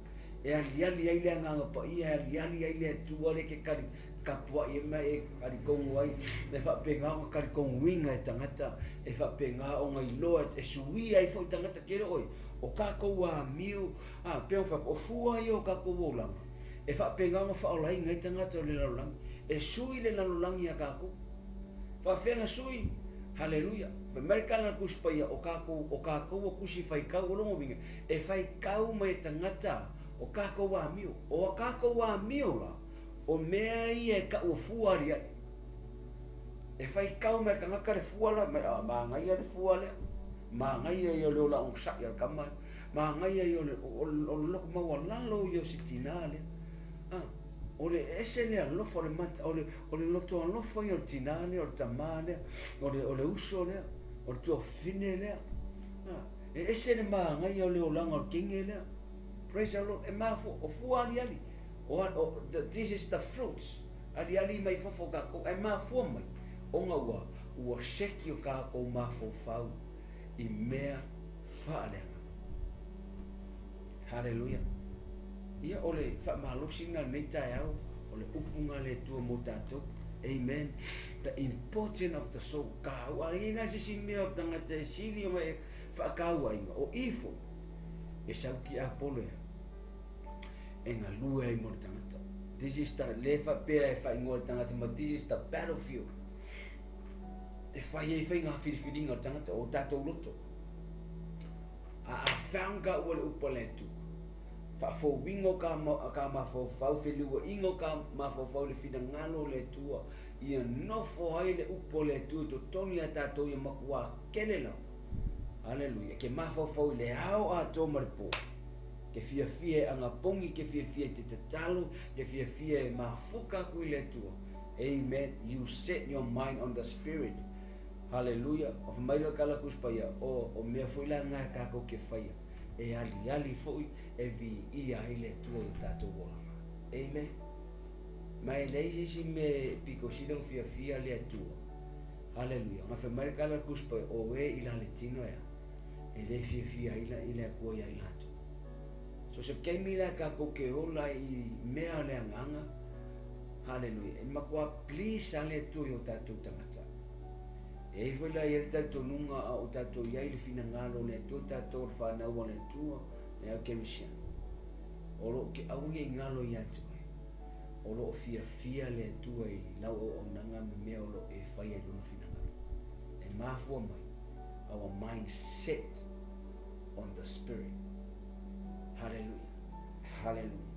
E aliali ai le Agaga Paia, e aliali ai le Atua lea e ke kali tapuai ai ma e talitonu ai, e faapena ona talitonuina e tagata, e faapena ona iloa, e suia ai foi tagata. Ke iloa ʻoe, o tatou amio, a, pei ona fai atu, o fua ia o tatou olaga, e faapena ona faaolaina ai tagata o le lalolagi, e sui le lalolagi iā tatou. Faafefea ona sui? Haleluia! Fai mai le tala a le Tusi Paia, o tatou, o tatou o tusi faitau, o lona uiga, e faitau mai e tagata o tatou amio. O a tatou amio la, o mea ia e taua fua aliali. E faitau mai e tagata le fua la, mai, a, manaia le fua lea. Manaia ia o le ola onosai a le tama. Manaia ia o le, o, o le loto maualalo ia o si tinā lea. A, o le ese le alofa, o le, o le, o le loto alofa ia o le tinā lea, o le tamā lea, o le, o le uso lea, o le tuafafine lea. A, e ese le manaia o le olaga o le teine lea. Praise the Lord. E mafua, o fua aliali. O, this is the fruits. Aliali mai fafo o kākou. E mafua mai. Ona ua, ua seki o kākou mafaufau i mea faaleagaga. Haleluia. Ia, o le faamalosi lena i lenei taeao, o le upu lena a le Atua mo tatou. Amen. The importance of the soul. Kāua. A i ai la se isi mea o le tagata e sili ona e faakauaina, o i foi, e sau ki Apolo ea, e galue ai mo le tagata. This is the, le faapea e faaigoa le tagata ma this is the battlefield. E fai ai fai ngā filifiliga o le tagata, o tatou loto. A a found ka ua le upu a le Atua. Faafouina o ka, ka mafaufau, feliuaiga o ka mafaufau le finagalo o le Atua, ia nofo ai le upu a le Atua i totonu ia tatou ia matua kele lava. Aleluia. Ke mafaufau i le ao atoa ma le po. Ke fiafia e agapogi, ke fiafia e te tatalo, ke fiafia e mafuka aku i le Atua. Amen. You set your mind on the Spirit. Haleluia. O fai mai loa e kala Tusi Paia, o, o mea foi la na e tatou ke faia, e aliali foi, e viia ai le Atua i o tatou olaga. Amen. Ma e leai se isi mea e pito sili ona fiafia le Atua. Haleluia. Na fai mai le kala Tusi Paia, o e i la le tino ea, e le fiafia ai la, i le Atua ia i latou. So se taimi la tatou ke ola i mea o le agaga, haleluia, e matua please a le Atua i o tatou tagata. E ai foi la i ai le talitonuga a o tatou i ai le finagalo o le Atua, tatou o le fanau a le Atua, le au kerisiano. O lo o ke aua ne i galo ia te oe, o lo o fiafia le Atua i lau auaunaga ma mea o lo o e faia i lona finagalo. E mafua mai, our mind set on the Spirit. Haleluia. Haleluia.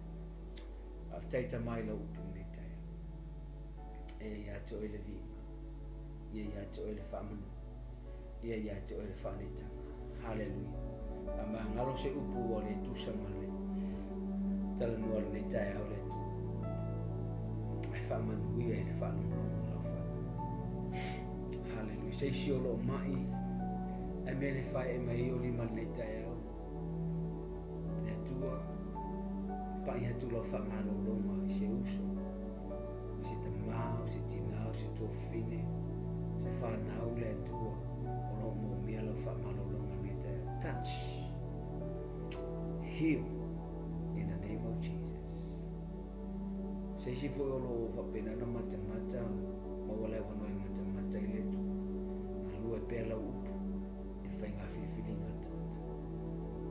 Faafetai Tama i lau upu i lenei taeao. E ia te oe le viiga. Ia ia te oe le faamanu. Ia ia te oe le faaneetaga. Haleluia. Faamagalo se upu ua le tusa ma le talanoa o lenei taeao le Atua. Ae faamanuia i le faalogologo o lau fanau. Haleluia. Se isi o loo mai, ae mea le fae'e mai ai o lima i lenei taeao. Le Atua, pai atu lau faamalologa i se uso, i se tamā, o se tinā, o se tuafafine, se fanau le Atua, o lo o moomia lau faamalologa i lenei taeao. Touch, heal, in the name of Jesus. Se isi foi o lo o faapena ona matamata, maua le avanoa e matamata i le Atua, galue pea lau upu e fai ngā filifiliga a le tagata.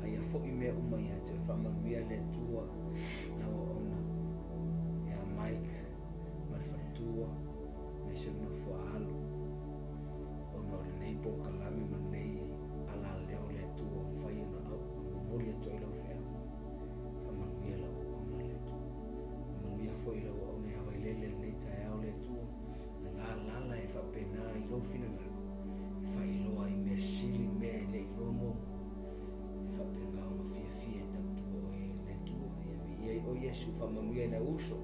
Aia foi mea uma ia te oe, faamanuia le Atua lau auauna ia Mike ma le faletua aemaise le nofo a alo ona o lenei polokalame ma lenei alaleo o le Atua ua mafai ona momoli atu ai lau feau. Faamanuia lau auauna le Atua. Faamanuia foi lau auauna ia Vailele lenei taeao le Atua na galala e faapena i lou finagalo e faailoa ai mea sili mea e le iloa muamua e faapena ona fiafia e tautua oe e le Atua. Ia viia ai oe Iesu, faamanuia i lau uso,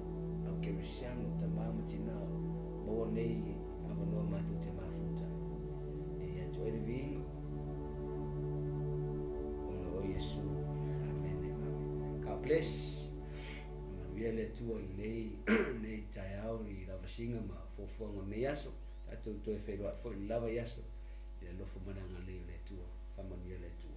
lau kerisiano, tama ma tina, maua nei avanoa matou te mafuta ai. E ia te oe le viiga, ona o Iesu. Amene, amene. God bless. Manuia le Atua i lenei, lenei taeao i lavasiga ma fuafuaga o lenei aso. Tatou toe feiloai foi i le lava i aso i le alofa ma le agalelei o le Atua. Faamanuia le Atua.